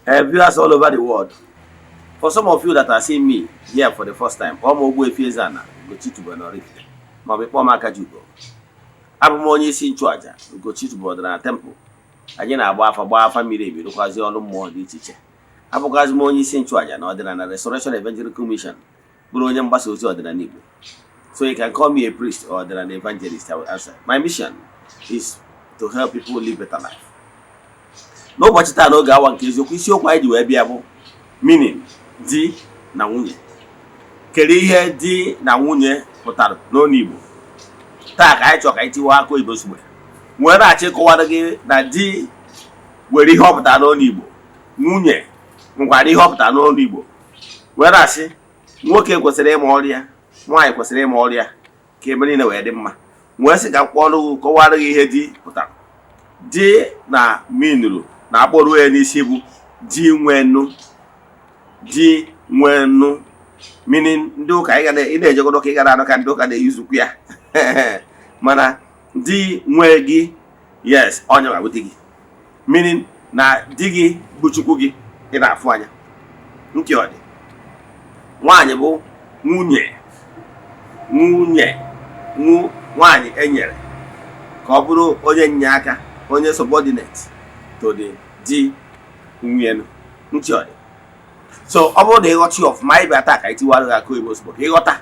Viewers all over the world, for some of you that are seeing me here for the first time, kpọọ m Ogbuefi Eze-Ana Ugochi tubelu n'Oraifite maọbụ ịkpọọ m Akajiugo. Abụ m onye isi nchụaja Ugochi tubelu ọdịnala temple. Anyị na-agba afa, gbaa afa miri emi, rụkwazi ọrụ mmụọ dị iche iche. Abụkwazi m onye isi nchụaja na Ọdịnala Restoration Evangelical Mission, bụrụ onye mgbasa ozi ọdịnala Igbo. So you can call me a priest or an evangelist, I will answer. My mission is to help people live better life. N'ụbọchị taa, n'oge awa nke eziokwu, isiokwu anyị ji wee bịa bụ meaning di na nwunye. Kedu ihe di na nwunye pụtara n'ọnụ Igbo? Taa ka anyị chọrọ ka anyị tiwa aka oyibo sugbe wee na-achọ ịkọwara gị na di nwere ihe ọ pụtara n'ọnụ Igbo, nwunye nwekwara ihe ọ pụtara n'ọnụ Igbo. Wee na-asị, nwoke kwesịrị ịma ọrụ ya, nwaanyị kwesịrị ịma ọrụ ya, ka ebe niile wee dị mma. Wee sị ka m kpọọrọ gị, kọwara gị ihe di pụtara. Di na minuru na akpọrọ ya n'isi bụ di nwenu, di nwenu, meaning ndị ụka. Ị na-ejegodo ka ị gara anụ ka ndị ụka na-eyuzukwu ya, mana di nwe gị, yes, onye ma bụ di gị, meaning na di gị bụ Chukwu gị ị na-afụ anya. Ntị ọ dị. Nwaanyị bụ nwunye, nwunye nwu nwaanyị enyere ka ọ bụrụ onye nnyeaka, onye subordinate to the di nwunye. Ntị ọ dị. So ọ bụrụ na ịghọta ya ọfụma, anyị bịa taa ka anyị tiwara gị aka oyibo ozugbo ka ịghọta.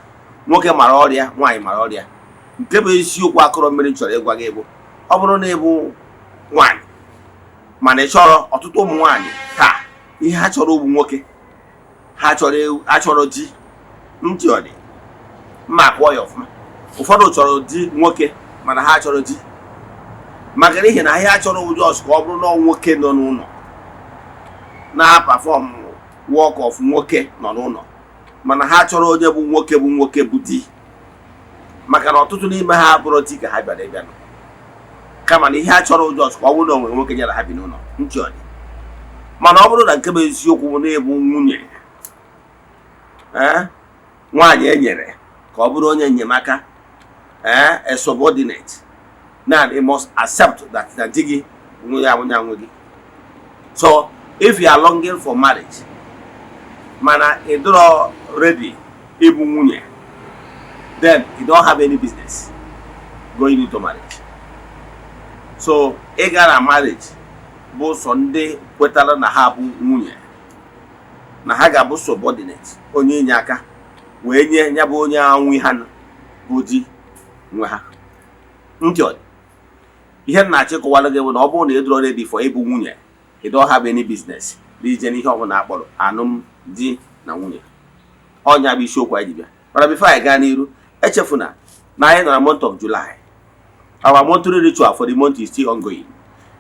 Nwoke mara ọrịa, nwaanyị mara ọrịa. Nke bụ isiokwu akụrọ mmiri chọrọ ịgwa gị bụ, ọ bụrụ na ị bụ nwaanyị mana ị chọrọ, ọtụtụ ụmụ nwaanyị taa, ihe ha chọrọ ụmụ nwoke, ha chọrọ, achọrọ di. Ntị ọ dị mma, akpọọ ya ọfụma. Ụfọdụ chọrọ di nwoke mana ha chọrọ di, maka n'ihi na ihe a chọrọ ụjọ ka ọ bụrụ na nwoke nọ n'ụlọ na-perform work of nwoke nọ n'ụlọ, mana ha chọrọ onye bụ nwoke, bụ nwoke bụ di, maka na ọtụtụ n'ime ha abụrụ di ka ha bịara ịbịa nọ, kama na ihe a chọrọ ụjọ ka ọ bụrụ na o nwere nwoke nyere ha bi n'ụlọ. Ntị ọ dị. Mana ọ bụrụ na nke bụ eziokwu bụ na ịbụ nwunye, ee, nwaanyị e nyere ka ọ bụrụ onye enyemaka, ee, a subordinate, now you must accept that na di gị nwe ya, nwunye nwe gị. So if you are longing for marriage mana ị dịrọ ready ịbụ nwunye, then you don't have any business going into marriage. So ịga na marriage bụ sọ ndị kwetara na ha bụ nwunye, na ha ga-abụ subordinate, onye inye aka wee nye ya bụ onye anwụ ha bụ di nwe ha. Ntị ọ dị. Ihe m na-achọ ịkọwara gị bụ na ọ bụrụ na ị dịrọ ready for ịbụ nwunye, you don't have any business n'ije n'ihe ọbụla akpọrọ alụmdi na nwunye. Ọnya bụ isiokwu anyị ji bịa. Mana before anyị gaa n'iru, echefuna na anyị nọ na month of July. Our monthly ritual for the month is still ongoing.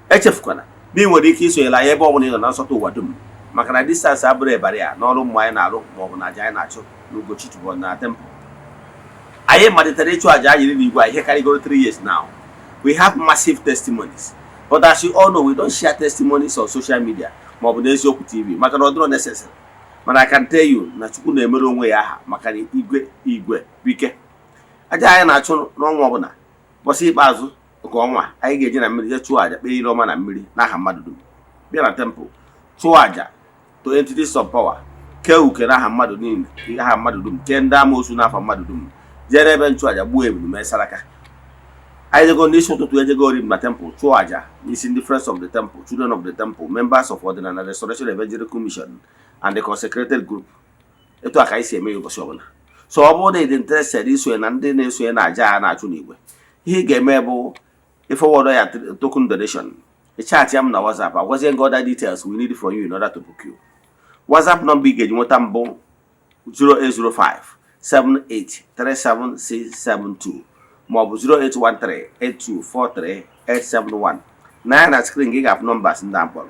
Echefukwana na ị nwere ike isonyere anyị ebe ọbụla ị nọ na nsọtụ ụwa dum, maka na distance abụrụ ebara ya n'ọrụ mmụọ anyị na-arụ maọbụ na aja anyị na-achụ n'Ugochi tubelu na temple. Anyị malitere ịchụ aja anyị n'igwe ihe karịgoro 3 years now. We have massive testimonies, but as you all know, we don't share testimonies on social media maọbụ n'Eziokwu TV, maka na ọ dịrọ necessary. Mana I can tell you na Chukwu na-emere onwe ya aha, maka na igwe igwe bike aja anyị na-achụ n'ọnwa ọbụla, bọsị ikpeazụ nke ọnwa, anyị ga-eje na mmiri jee chụọ aja, kpee ire ọma na mmiri n'aha mmadụ dum, bịa na temple chụọ aja to entities of power, kee uke n'aha mmadụ niile, aha mmadụ dum, kee ndị amoosu n'afọ mmadụ dum, jee n'ebe nchụaja gbuo ebulu, mee saraka. Anyị jego n'isi ụtụtụ, ejego ori na temple chụọ aja n'isi ndị friends of the temple, children of the temple, members of Ọdịnala Restoration Evangelical Mission and the consecrated group. Etu a ka anyị si eme ya ụbọchị ọbụla. So ọ bụrụ na ị dị interested isonye na ndị na-esonye na aja a na-achụ n'igwe, ihe ị ga-eme bụ ịforward ya token donation, ịchat ya m na WhatsApp, agwazie gị other details we need from you in order to book you. WhatsApp nọmba ị ga-eji nweta mbụ 0805 7837672 maọbụ 0813 8243 871. Na ya na screen gị ga-afụ numbers ndị a mkpọrọ.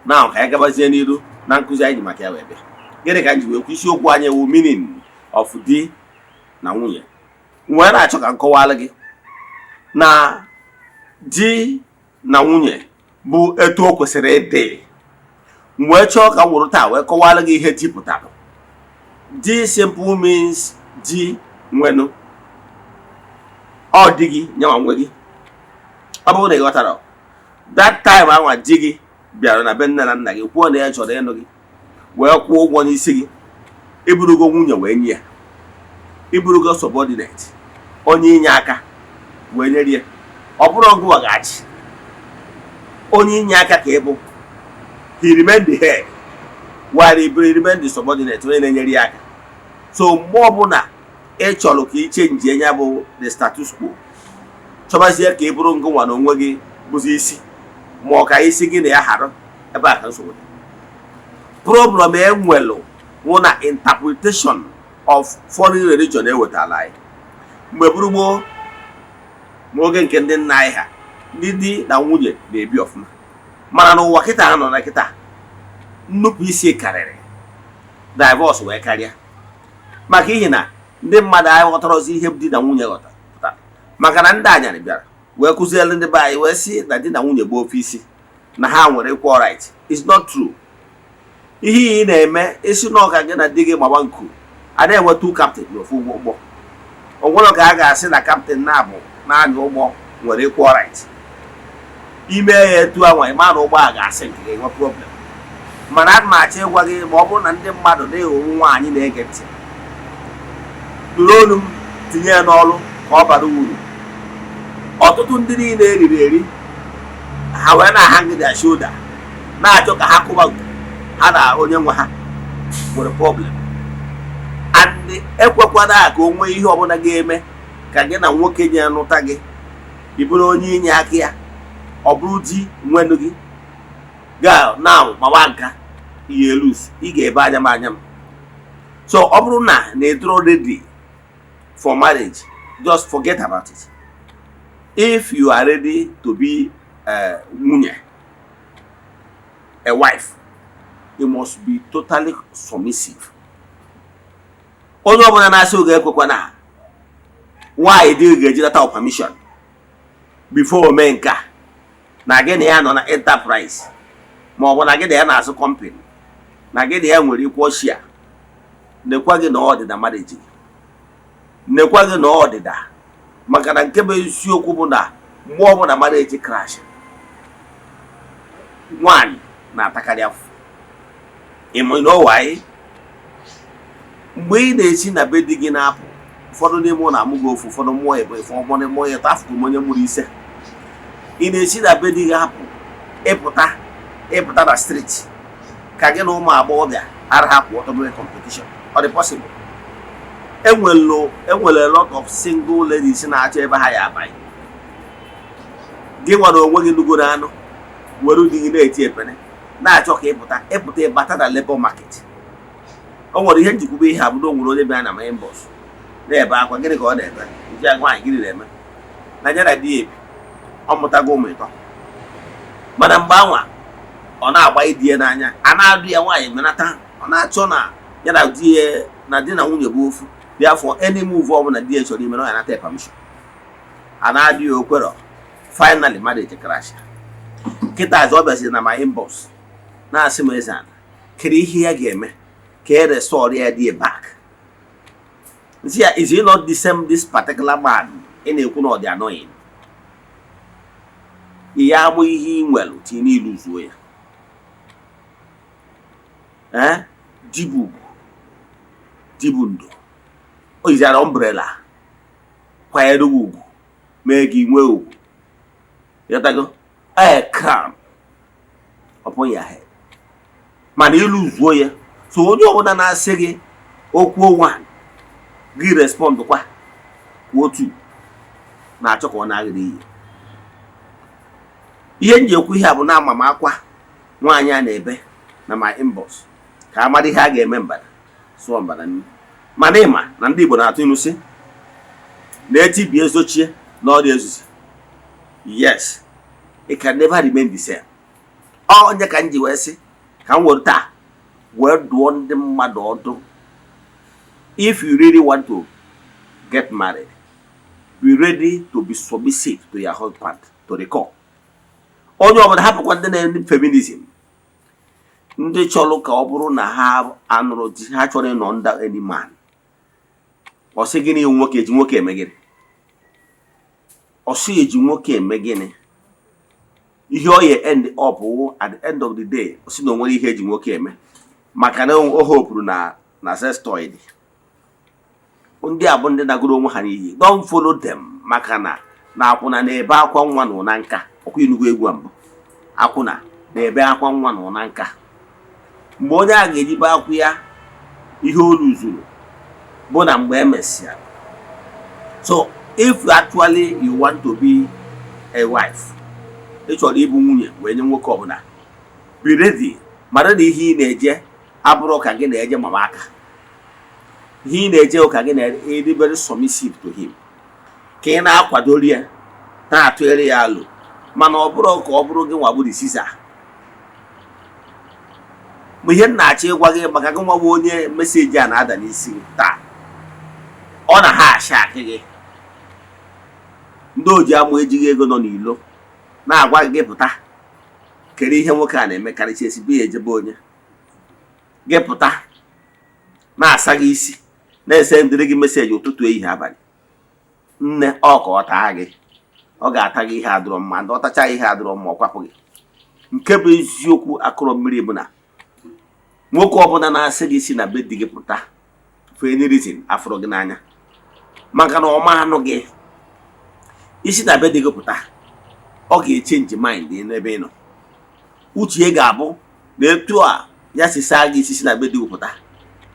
Na ka anyị gabazie n'iru na nkụzi anyị ji maka ya wee bịa. Gịnị ka m ji wee kwu? Isiokwu anyị wụ meaning of di na nwunye. Wee na-achọ ka m kọwara gị na di na nwunye bụ etu o kwesịrị ịdị. M wee chọọ ka m wụrụ taa wee kọwara gị ihe di pụtara. Di simple means di nwenụ, ọ di gị nyanwa nwe gị. Ọ bụrụ na ị ghọtara that time anwa di gị Bịara na be nne na nna gị, kwuo na ya chọrọ ịnụ gị, wee kwụọ ụgwọ n'isi gị, ịbụrụgo nwunye wee nye ya, ịbụrụgo subordinate, onye inye aka wee nyere ya. Ọ bụrụ ọgụwa ga-achị, onye inye aka ka ị bụ. He remain the head while he remain the subordinate, onye na-enyere ya aka. So mgbe ọbụla ị chọrọ ka ị change ya, bụ the status quo, chọbazie ka ị bụrụ ngụnwa na onwe gị bụzi isi, ma ọ ka isi gị na ya harụ ebe a, ka nsogbu dị. Problem enwelu wụ na interpretation of foreign religion ewetala anyị. Mgbe bụrụ gboo, n'oge nke ndị nna anyị ha, ndị di na nwunye na-ebi ọfụma, mana n'ụwa kịta ha nọ na kịta, nnupụ isi karịrị, divorce wee karịa, maka ihi na ndị mmadụ anyị ghọtarozi ihe di na nwunye ghọtara, maka na ndị anyarị bịara wee kụziere ndị be anyị, wee sị na di na nwunye bụ ofe isi, na ha nwere equal right. It's not true. Ihe ị na-eme isi na ọka gị na di gị gbaba nku, a na-enwe two captain n'ofu ụgbọ. O nwere ka a ga-asị na captain na-abụ na-anya ụgbọ nwere equal right? Ime ya etu anwa, ịma na ụgbọ a ga-asị nke ga-enwe problem. Mana ana m achọ ịgwa gị, ma ọ bụrụ na ndị mmadụ na-eghọgbu nwaanyị na-ege ntị, nụrụ olu m, tinye ya n'ọrụ ka ọ bara uru. Ọtụtụ ndị niile eriri eri ha wee na-aha gị their shoulder, na-achọ ka ha kụba nku ha na onye nwe ha nwere problem. And ekwekwana ka o nwee ihe ọbụla ga-eme ka gị na nwoke nye nụta gị, ị bụrụ onye inye aka ya, ọ bụrụ di nwenu gị ga na gbawa nka ihe lose, ị ga-ebe anya m anya m. So ọ bụrụ na na ịdịrọ ready for marriage, just forget about it. If you are ready to be nwunye, a wife, you must be totally submissive. Onye ọbụla na-asị oge ekwekwana nwaanyị di gị ga-ejidata permission before o mee nke a, na gị na ya nọ na enterprise, ma ọ bụ na gị na ya na-azụ company, na gị na ya nwere equal share, nekwa gị na ọdịda marriage gị, nekwa gị na ọdịda. Maka na nke bụ eziokwu bụ na mgbe ọbụla marriage crash, nwaanyị na-atakarị afọ. Ịmụ n'ụwa anyị, mgbe ị na-esi na be di gị na-apụ, ụfọdụ n'ime ụlọ amụ gị ofu, ụfọdụ mmụọ ebe, ụfọdụ mmụọ ya afụkụ m onye mụrụ ise. Ị na-esi na be di gị apụ, ịpụta na street ka gị na ụmụ agbọghọbịa ara ha kwụ ọtọ mere competition. Ọ dị possible? Enwere a lot of single ladies na-achọ ebe ha ya abanye. Gị nwere onwe gị nugoro anụ were di gị na-eti epene, na-achọ ka ịpụta ịpụta ịbata na labour market. O nwere ihe njikwube ihe abụdo. O nwere onye bịa na my inbox na-ebe akwa. Gịnị ka ọ na-ebe? Nji ya nwaanyị, gịnị na-eme na ya na di ya ebi? Ọ mụtago ụmụ ịtọ, mana mgbe anwa ọ na-agba di ya n'anya, a na-adụ ya nwaanyị menata. Ọ na-achọ na ya na di ya, na di na nwunye bụ ofu. Therefore, any move ọbụla di ya chọrọ ime, na ọ ya nata permission. A na-adụ ya, okwero. Finally, marriage crash. Kịta azụ, ọ bịaziri na my inbox na-asị m, eze ana, kedu ihe ya ga-eme ka e restore ya di ya back? Nsị ya, is it not the same this particular man ị na-ekwu na ọ dị annoying? Ihe amụ ihe ị nwere tinye n'ilu zuo ya. Ee, di bụ ugwu, di bụ ndo. O yizara umbrella kwanyere gị ugwu, mee gị nwee ugwu. Ịghọtago? A crown upon your head, mana ilu zuo ya. So onye ọbụla na-asị gị okwu one, gị respond kwa kwuo two, na-achọ ka ọ na-aghịrị iyi. Ihe m ji ekwu ihe a bụ na ama m akwa nwaanyị a na-ebe na my inbox, ka a mara ihe a ga-eme. Mbada sụọ mbada nnu, mana ịma na ndị Igbo na-atụ ilu sị na etibie ezochie na ọ dị ezuzi. Yes, it can never remain the same. Onye ka m ji wee sị ka m were taa wee dụọ ndị mmadụ ọdụ: if you really want to get married, be ready to be submissive to your husband to the core. Onye ọbụla hapụkwa ndị na-eme feminism, ndị chọrọ ka ọ bụrụ na ha anụrụ di, ha chọrọ ịnọ under any man. Ọ sị gịnị? Nwoke eji nwoke eme gịnị? Ọ sị eji nwoke eme gịnị? Ihe ọ ya end up wụ, at the end of the day, o si na o nwere ihe eji nwoke eme, maka na o hopuru na sex toy dị. Ndị a bụ ndị nagoro onwe ha n'iyi. Don't follow them, maka na akwụna na-ebe akwa nwa na ụna nka. Ọkwa inugo egwu a mbụ? Akwụna na-ebe akwa nwa na ụna nka. Mgbe onye a ga-eji be akwụ ya, ihe olu zuru bụ na mgbe emesịa. So if actually you want to be a wife, ị chọrọ ịbụ nwunye wee nye nwoke ọbụla, be ready, mara na ihe ị na-eje abụrụ ka gị na-eje mama aka. Ihe ị na-eje ka gị na-ịdị very submissive to him, ka ị na-akwadori ya, na-atụgharị ya alụ, mana ọ bụrụ ka ọ bụrụ gị nwa bụ the Caesar. Ma ihe m na-achọ ịgwa gị, maka gị nwa bụ onye message a na-ada n'isi gị taa, ọ na ha acha akị gị, ndị oji amụ ejighị ego nọ n'ilo na-agwa gị, gị pụta kedu ihe nwoke a na-emekarịcha esi bụ ya ejebe onye gị pụta na-asa gị isi, na-ese ndịrị gị message ụtụtụ, ehihie, abalị. Nne, ọ ka ọ taa gị, ọ ga-ata gị ihe adịrọ mma. Ndị ọ tacha ihe adịrọ mma, ọ kwapụ gị. Nke bụ eziokwu akụrọ mmiri bụ na nwoke ọbụla na-asị gị si na be di gị pụta for any reason afụrụ gị n'anya, maka na ọma anụ gị isi na be di gị pụta, ọ ga-e change mind n'ebe ị nọ. Uche ya ga-abụ na etu a ya si saa gị isi si na be di gị pụta,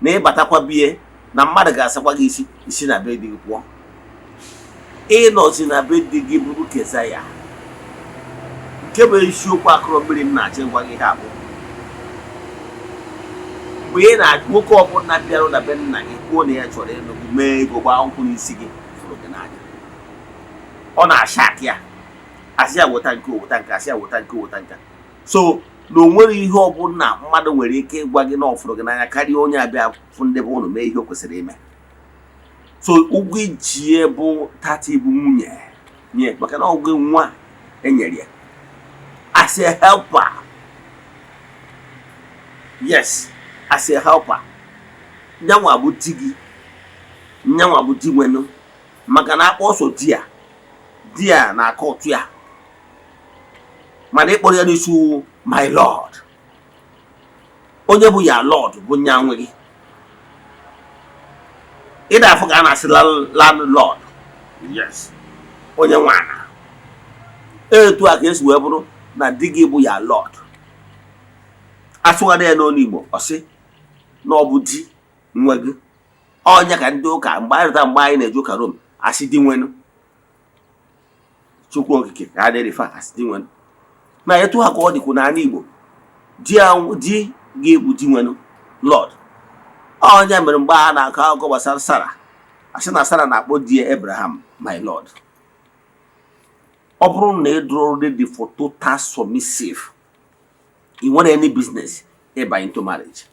na ịbatakwa bie na mmadụ ga-asakwa gị isi isi na be di gị pụọ. Ịnọzi na be di gị bụrụ keza ya. Nke bụ isiokwu akụrọ mmiri m na-achọ ịgwa gị ha bụ, mgbe ị na nwoke ọbụla bịara na be nna gị kwuo na ya chọrọ ịlụ gị, mee ego, gbaa nkwụ n'isi gị, fụrụ gị n'anya, ọ na-acha akị ya, asị ya weta nke, weta nke, asị ya weta nke, weta nke. So na o nwere ihe ọbụla mmadụ nwere ike ịgwa gị na ọ fụrụ gị n'anya karịa onye abịa fụ ndị be ụnụ mee ihe o kwesịrị ime. So ụgwọ ijie bụ tata ịbụ nwunye nye, maka na ọgwụ nwa enyere ya as a helper. Yes, as a helper. Nyanwa bụ di gị, nyanwa bụ di nwenụ, maka na akpọ ọsọ di ya, di ya na-akọ ụtụ ya, mana ịkpọrọ ya n'isi wụ "my lord". Onye bụ ya lord bụ nya nwe gị. Ị na-afụ ka a na-asị landlord. Yes, onye nwe ana. Etu a ka esi wee bụrụ na di gị bụ ya lord. Asụgharị ya n'ọnụ Igbo, ọ sị na ọ bụ di nwe gị. Ọnya ka ndị ụka, mgbe anyị rụta, mgbe anyị na-eje ụka Rom, asị di nwenu Chukwu Okike, ka a na-erife asị di nwenu. Na etu ha ka ọ dịkwu n'ala Igbo, di di gị bụ di nwenu, lord. Ọnya mere mgbe a na-akọ akụkọ gbasara Sara, asị na Sara na-akpọ di ya Abraham "my lord". Ọ bụrụ na ị dụrụ ready for total submissive, ị nwere any business ịba into marriage.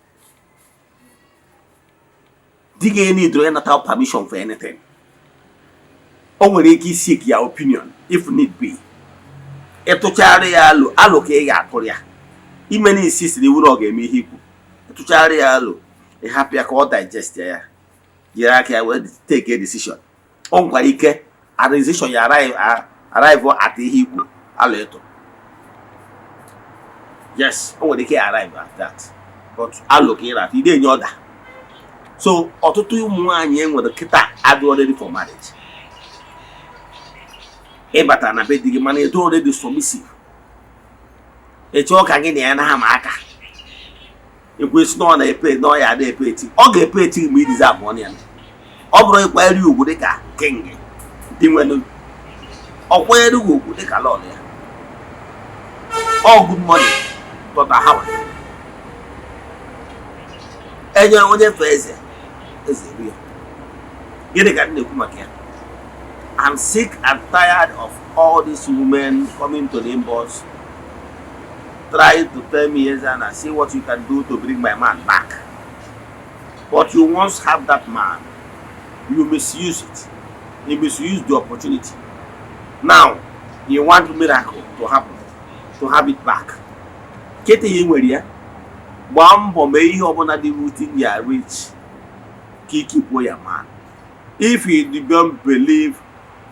Di gị need ịnata permission for anything. O nwere ike seek your opinion if need be. Ịtụchara ya alụ, alụ ka ị ga-atụrụ ya ime na isi siri iwu na ọ ga-eme ihe ikwu. Ịtụchara ya alụ, ịhapụ ya ka ọ digest ya, jiri aka ya wee take a decision. O nwekwara ike a decision ya arrive at ihe ikwu alụ ịtụ. Yes, o nwere ike arrive at that, but alụ ka ị na-atụ, ị na-enye ọda. So ọtụtụ ụmụ nwaanyị e nwere kịta adịghị ready for marriage. Ịbata na be di gị, mana ịdị already submissive, ị chọọ ka gị na ya na ama aka. Ekwesị na ọ na-epe na ọ ya ada epe eti, ọ ga-epe eti mgbe idizi abụọ na ya. Ọ bụrụ ịkwanyere ya ugwu dịka king dị nwere, ọ kwanyere gị ugwu dịka lord ya. Ọ good morning, daughter, hawa enye onye fe eze, eze eru ya. Gịnị ka m na-ekwu maka ya? I'm sick and tired of all these women coming to the inbox trying to tell me, "Yes, and I see what you can do to bring my man back." But you once have that man, you misuse it. You misuse the opportunity. Now, you want miracle to happen, to have it back. Kịta ya nwere ya, gbaa mbọ mee ihe ọbụla dị within your reach ka ị keep your man. If you don't believe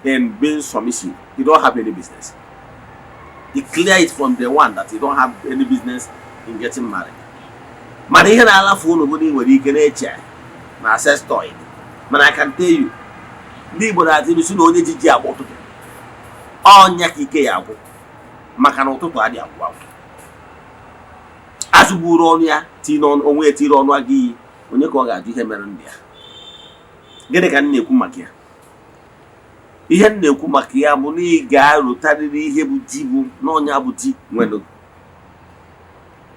in being submissive, you don't have any business. Declare it from day one that you don't have any business in getting married. Mana ihe na-alafu unu bụ na ị nwere ike na-eche na ancestor. Mana I can tell you, ndị Igbo na-atụ ilu si na onye ji ji agba ụtụtụ, ọnya ka ike ya agwụ, maka na ụtụtụ adịghị agwụ agwụ. Azụgburu ọnụ ya tinye n'ọnụ onwe ya, tiri ọnụ aga iyi. Onye ka ọ ga-ajụ ihe mere ndị ya? Gịnị ka m na-ekwu maka ya? Ihe m na-ekwu maka ya bụ na ị ga-arụtarịrị ihe bụ di, bụ n'ọnya bụ di nwere.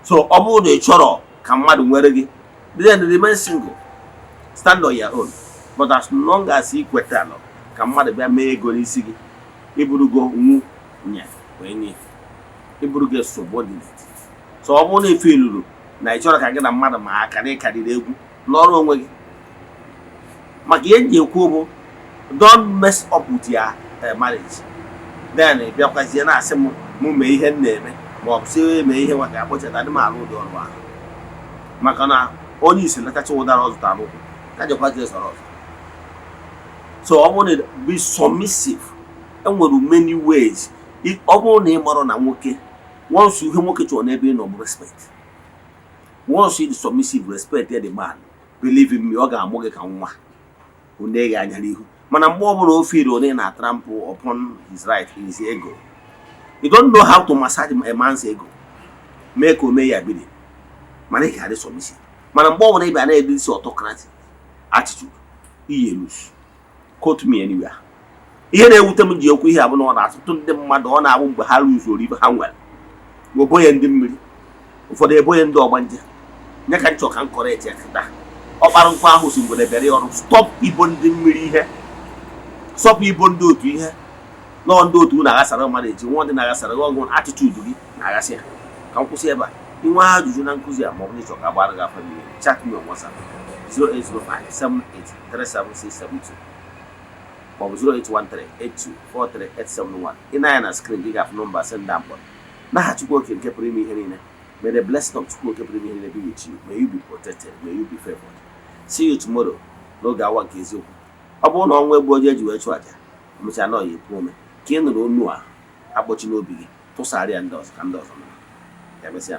So ọ bụrụ na ị chọrọ ka mmadụ nwere gị, then remain single, stand on your own. But as long as ị kwetara ka mmadụ bịa mee ego n'isi gị, ịbụrụgo nwunye wee nye, ịbụrụgo subordinate. So ọ bụrụ na efe iluru na ị chọrọ ka gị na mmadụ ma aka na ịkarịrị egwu n'ọrụ onwe gị, maka ihe nji ekwu bụ, don't mess up with your marriage. Then ị bịakwazie na-asị m mụ mee ihe m na-eme, ma ọ bụ sị mee ihe nwa ka akpọchata adị m alụ ụdị ọrụ ahụ, maka na onye isi letacha ụdara ọ zụtara n'ụkwụ ka jekwazie zọrọ ọzọ. So ọ bụrụ na be submissive, enwere many ways. Ọ bụrụ na ị marọ na nwoke, once ihe nwoke chọrọ n'ebe ị nọ bụ respect, once you dị submissive, respect the man, believe in me, ọ ga-amụ gị ka nwa o gị anya n'ihu. Mana mgbe ọbụla o feel onye na trample upon his right, his ego, you don't know how to massage a man's ego, mee ka o mee ya biri. Mana ị ga-adị submissive. Mana mgbe ọbụla ị bịa na-edozi autocratic attitude, iyi lose. Quote me anywhere. Ihe na-ewute m ji ekwu ihe a bụ na ọ na-atụtụ ndị mmadụ, ọ na-abụ mgbe ha rụzuoro ibe ha nwere, oboye ndị mmiri, ụfọdụ eboye ndị ọgbanje nye. Ka nchọ ka m correct ya kịta. Ọkpara nkwa ahụ si ngwere bịara ọrụ. Stop ibo ndị mmiri ihe, stop ibo ndị otu ihe nọọ. Ndị otu na-aghasara mmadụ eji nwa ndị na-aghasara gị ọgwụ, attitude gị na-aghasị ya. Ka m kwụsị ebe a. Inwe ajụjụ na nkụzi a, ma ọ bụ na ịchọ ka agbara gị afa mmiri, chat me on WhatsApp 08057837672 maọbụ 08138243871. Ị na-anya na screen gị, ga-afụ nọmba send mkpọrọ n'aha Chukwu Oke nke pụrụ ime ihe niile. May the blessing of Chukwu Oke pụrụ ime ihe niile be with you. May you be protected, may you be favored. See you tomorrow n'oge awa nke eziokwu. Ọ bụrụ na ọnwa egbu onye eji wee chụọ aja emechaa na ọ ya ekwu ome ka ị nụrụ onu a akpọchi n'obi gị, tụsara ya ndị ọzọ ka ndị ọzọ nụrụ. Ya mesịa.